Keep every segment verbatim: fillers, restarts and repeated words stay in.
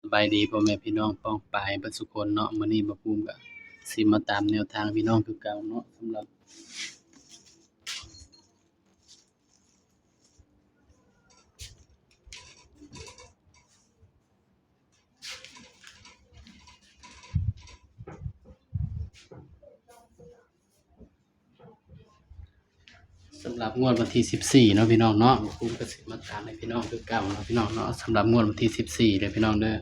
สบายดีพ่อแม่พี่น้องป้องปายเบิดสุคนเนาะ มื้อนี้บ่าวภูมิก็สิมาตามแนวทางพี่น้องคือเก่าเนาะ สำหรับ สำหรับงวดวันที่สิบสี่เนาะพี่น้องเนาะ บ่าวภูมิก็สิมาตามให้พี่น้องคือเก่าเนาะพี่น้องเนาะ สำหรับงวดวันที่สิบสี่เด้อพี่น้องเด้อ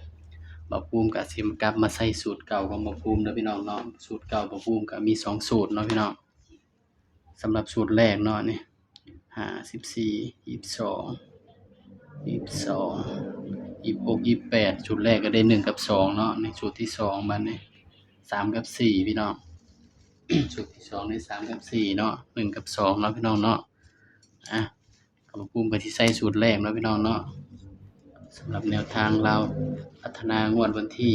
บ่าวภูมิก็สิกลับมาใส่สูตรเก่าของบ่าวภูมิเด้อพี่น้องเนาะ สูตรเก่าบ่าวภูมิก็มีสองสูตรเนาะพี่น้อง สำหรับสูตรแรกเนาะนี่ ห้าสิบสี่ ยี่สิบสอง ยี่สิบสอง ยี่สิบหก ยี่สิบแปด สูตรแรกก็ได้หนึ่งกับสองเนาะ ในสูตรที่สองบัดนี้ สามกับสี่พี่น้อง สูตรที่สองได้สามกับสี่เนาะ หนึ่งกับสองเนาะพี่น้องเนาะ อ่ะ บ่าวภูมิก็สิใส่สูตรแรกเนาะพี่น้องเนาะ สำหรับแนวทางลาวพัฒนางวดวันที่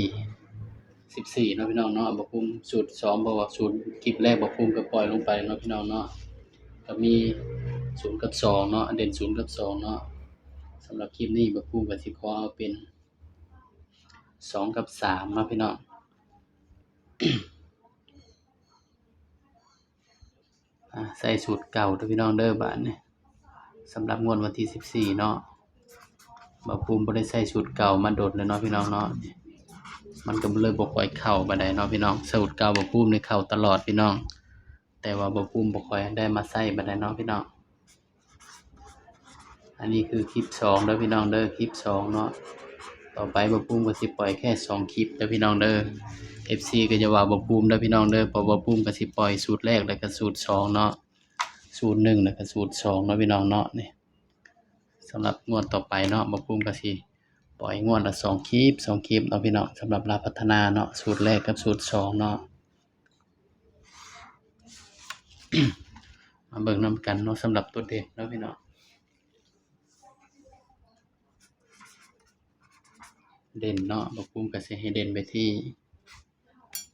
สิบสี่เนาะพี่น้องเนาะ บ่าวภูมิสูตรสอง เพราะว่าสูตรคลิปแรกบ่าวภูมิก็ปล่อยลงไปเนาะพี่น้องเนาะ ก็มีศูนย์กับสองเนาะ เด่นศูนย์กับสองเนาะ สำหรับคลิปนี้บ่าวภูมิก็สิขอเอาเป็นสองกับสามเนาะพี่น้อง อ่ะ ใส่สูตรเก่าเด้อพี่น้องเด้อ บาดนี้ สำหรับงวดวันที่สิบสี่เนาะ บ่าวภูมิบ่ได้ใส่สูตรเก่ามาโดนเลยเนาะพี่น้องเนาะ มันก็เลยบ่ค่อยเข้าปานใดเนาะพี่น้อง สูตรเก่าบ่าวภูมินี่เข้าตลอดพี่น้อง แต่ว่าบ่าวภูมิบ่ค่อยได้มาใส่ปานใดเนาะพี่น้อง อันนี้คือคลิปสองเด้อพี่น้องเด้อ คลิปสองเนาะ ต่อไปบ่าวภูมิก็สิปล่อยแค่สองคลิปเด้อพี่น้องเด้อ เอฟซี ก็อย่าว่าบ่าวภูมิเด้อพี่น้องเด้อ เพราะบ่าวภูมิก็สิปล่อยสูตรแรกแล้วก็สูตรสองเนาะ สูตรหนึ่งแล้วก็สูตรสองเนาะพี่น้องเนาะ นี่ สำหรับงวดต่อไปเนาะ บ่าวภูมิก็สิปล่อยงวดละสองคลิป สองคลิปเนาะพี่น้อง สำหรับลาวพัฒนาเนาะ สูตรแรกกับสูตรสองเนาะ มาเบิ่งนำกันเนาะ สำหรับตัวเด่นเนาะพี่น้อง เด่นเนาะ บ่าวภูมิก็สิให้เด่นไปที่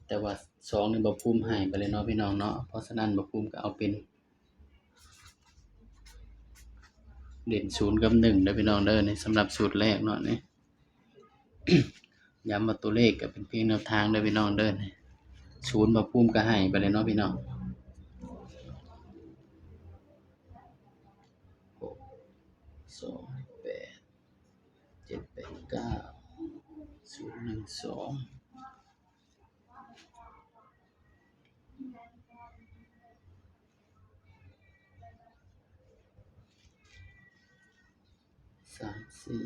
แต่ว่าสองนี่บ่าวภูมิให้ไปเลยเนาะพี่น้องเนาะ เพราะฉะนั้นบ่าวภูมิก็เอาเป็น เด่นศูนย์กับหนึ่งเด้อพี่น้องเด้อ นี่สำหรับสูตรแรกเนาะนี่ ย้ำว่าตัวเลขก็เป็นเพียงแนวทางเด้อพี่น้องเด้อ นี่ ศูนย์บ่าวภูมิก็ให้ไปเลยเนาะพี่น้อง หก สอง แปด เจ็ด แปด เก้า ศูนย์ หนึ่ง สอง สาม สี่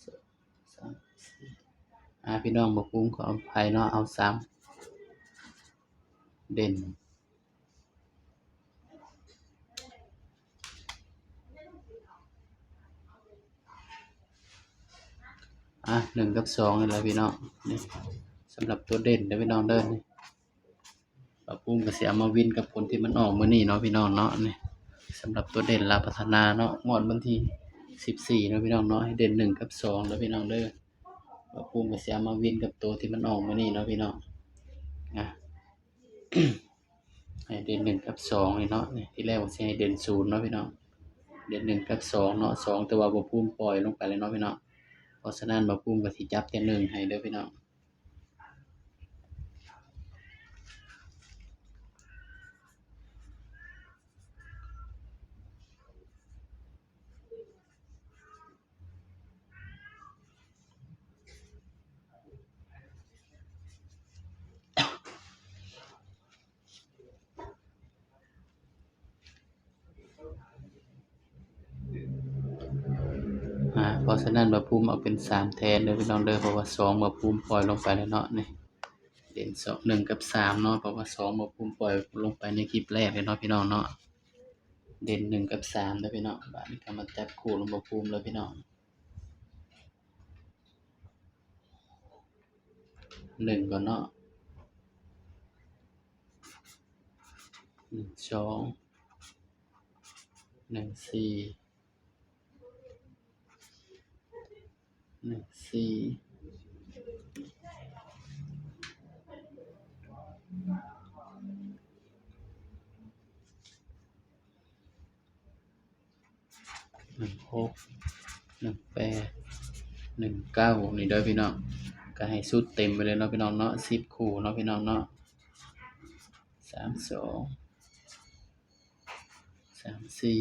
สอง สาม สี่ อ่า พี่น้องบ่าวภูมิขออภัยเนาะ เอาสาม เด่น อ่ะ หนึ่งกับสองนี่แหละพี่น้อง นี่ สำหรับตัวเด่นเด้อพี่น้องเด้อ นี่ บ่าวภูมิก็สิเอามาวินกับผลที่มันออกมื้อนี้เนาะพี่น้องเนาะ นี่ สำหรับตัวเด่นลาวพัฒนาเนาะ งวดวันที่สิบสี่เนาะพี่น้องเนาะ ให้เด่นหนึ่งกับสองเด้อพี่น้องเด้อ บ่าวภูมิก็สิเอามาวินกับตัวที่มันออกมื้อนี้เนาะพี่น้อง อ่ะ ให้เด่นหนึ่งกับสองนี่เนาะ นี่ ที่แรกว่าสิให้เด่นศูนย์เนาะพี่น้อง เด่นหนึ่งกับสองเนาะ สองแต่ว่าบ่าวภูมิปล่อยลงไปเลยเนาะพี่น้อง เพราะฉะนั้นบ่าวภูมิก็สิจับแต่หนึ่งให้เด้อพี่น้อง อ่า เพราะฉะนั้นบ่าวภูมิเอาเป็นสามแทนเด้อพี่น้องเด้อ เพราะว่าสองบ่าวภูมิปล่อยลงไปแล้วเนาะ นี่ เด่นสอง หนึ่งกับสามเนาะ เพราะว่าสองบ่าวภูมิปล่อยลงไปในคลิปแรกเลยเนาะพี่น้องเนาะ เด่นหนึ่งกับสามเด้อพี่น้อง บาดนี้ก็มาจับคู่ลงบ่าวภูมิเลยพี่น้อง หนึ่งก่อนเนาะ หนึ่ง สอง หนึ่ง สี่ หนึ่ง สี่ หนึ่ง หก หนึ่ง แปด หนึ่งเก้า นี่เด้อพี่น้อง ก็ให้ชุดเต็มไปเลยเนาะพี่น้องเนาะ สิบ คู่เนาะพี่น้องเนาะ สามสอง สามสี่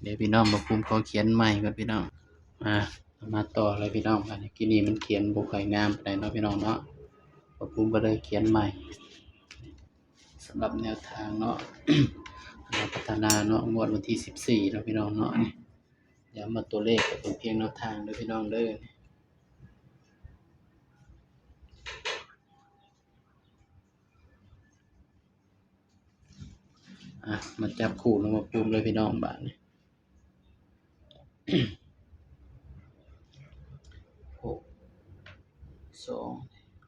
เดี๋ยวพี่น้อง บ่าวภูมิขอเขียนใหม่ก่อนพี่น้อง อ่า มาต่อเลยพี่น้อง อันนี้กี้นี้มันเขียนบ่ค่อยงามปานใดเนาะพี่น้องเนาะ บ่าวภูมิก็เลยเขียนใหม่ สำหรับแนวทางเนาะ ลาวพัฒนาเนาะ งวดวันที่สิบสี่เนาะพี่น้องเนาะ นี่ ย้ำว่าตัวเลขก็เป็นเพียงแนวทางเด้อพี่น้องเด้อ อ่ะ มาจับคู่นำบ่าวภูมิเลยพี่น้อง บาดนี้ หกสอง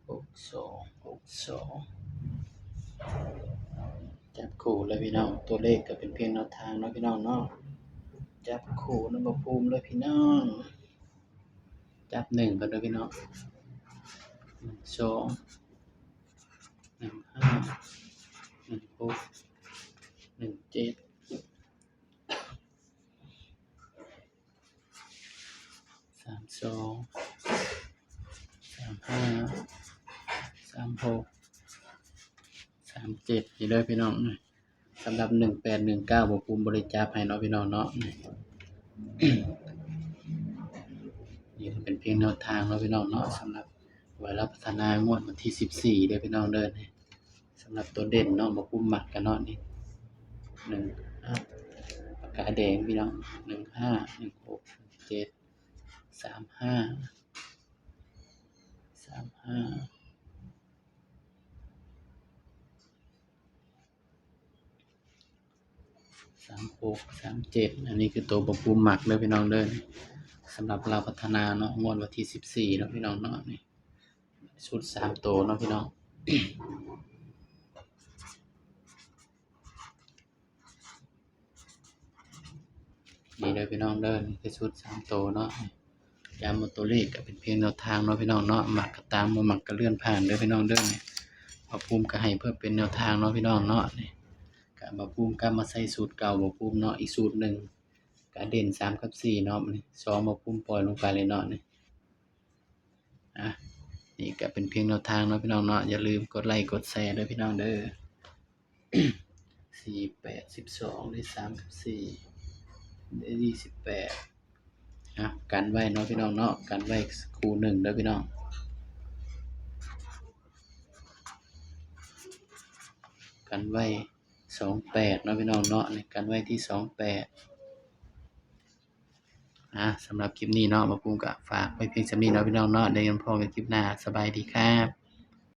หกสอง หกสอง จับคู่เลยพี่น้อง ตัวเลขก็เป็นเพียงแนวทางเนาะพี่น้องเนาะ จับคู่นำบ่าวภูมิเลยพี่น้อง จับหนึ่งก่อนเด้อพี่น้อง หนึ่งสอง หนึ่งห้า หนึ่งหก หนึ่งเจ็ด สามสอง สามห้า สามหก สามเจ็ด นี่เด้อพี่น้อง สำหรับหนึ่งแปด หนึ่งเก้า บ่าวภูมิบ่ได้จับให้เนาะพี่น้องเนาะ นี่ก็เป็นเพียงแนวทางเนาะพี่น้องเนาะ สำหรับไหว้ลาวพัฒนางวดวันที่สิบสี่เด้อพี่น้องเด้อ สำหรับตัวเด่นเนาะ บ่าวภูมิมักกันเนาะ นี่ หนึ่งห้า ปากกาแดงพี่น้อง หนึ่งห้า หนึ่งหก หนึ่งเจ็ด สามห้า สามห้า สามหก สามเจ็ด อันนี้คือตัวบ่าวภูมิมักเด้อพี่น้องเด้อ สำหรับลาวพัฒนาเนาะ งวดวันที่สิบสี่เนาะพี่น้องเนาะ นี่ ชุดสามตัวเนาะพี่น้อง นี่เด้อพี่น้องเด้อ นี่คือชุดสามตัวเนาะ ย้ำว่าตัวเลขก็เป็นเพียงแนวทางเนาะพี่น้องเนาะ มักก็ตาม บ่มักก็เลื่อนผ่านเด้อพี่น้องเด้อ นี่ บ่าวภูมิก็ให้เพื่อเป็นแนวทางเนาะพี่น้องเนาะ นี่ ก็บ่าวภูมิกลับมาใส่สูตรเก่าบ่าวภูมิเนาะ อีกสูตรหนึ่ง ก็เด่นสามกับสี่เนาะ นี่ สอง บ่าวภูมิปล่อยลงไปเลยเนาะ นี่ อ่ะ นี่ก็เป็นเพียงแนวทางเนาะพี่น้องเนาะ อย่าลืมกดไลค์กดแชร์ด้วยพี่น้องเด้อ สี่แปด สิบสอง ได้สามกับสี่ ได้ยี่สิบแปด อ่ะ กันไว้เนาะพี่น้องเนาะ กันไว้คู่หนึ่งเด้อพี่น้อง กันไว้สองแปดเนาะพี่น้องเนาะ นี่กันไว้ที่สองแปด อ่ะ สำหรับคลิปนี้เนาะ บ่าวภูมิก็ฝากไว้เพียงส่ำนี้เนาะพี่น้องเนาะ เดี๋ยวยังพ้อกันคลิปหน้า สบายดีครับ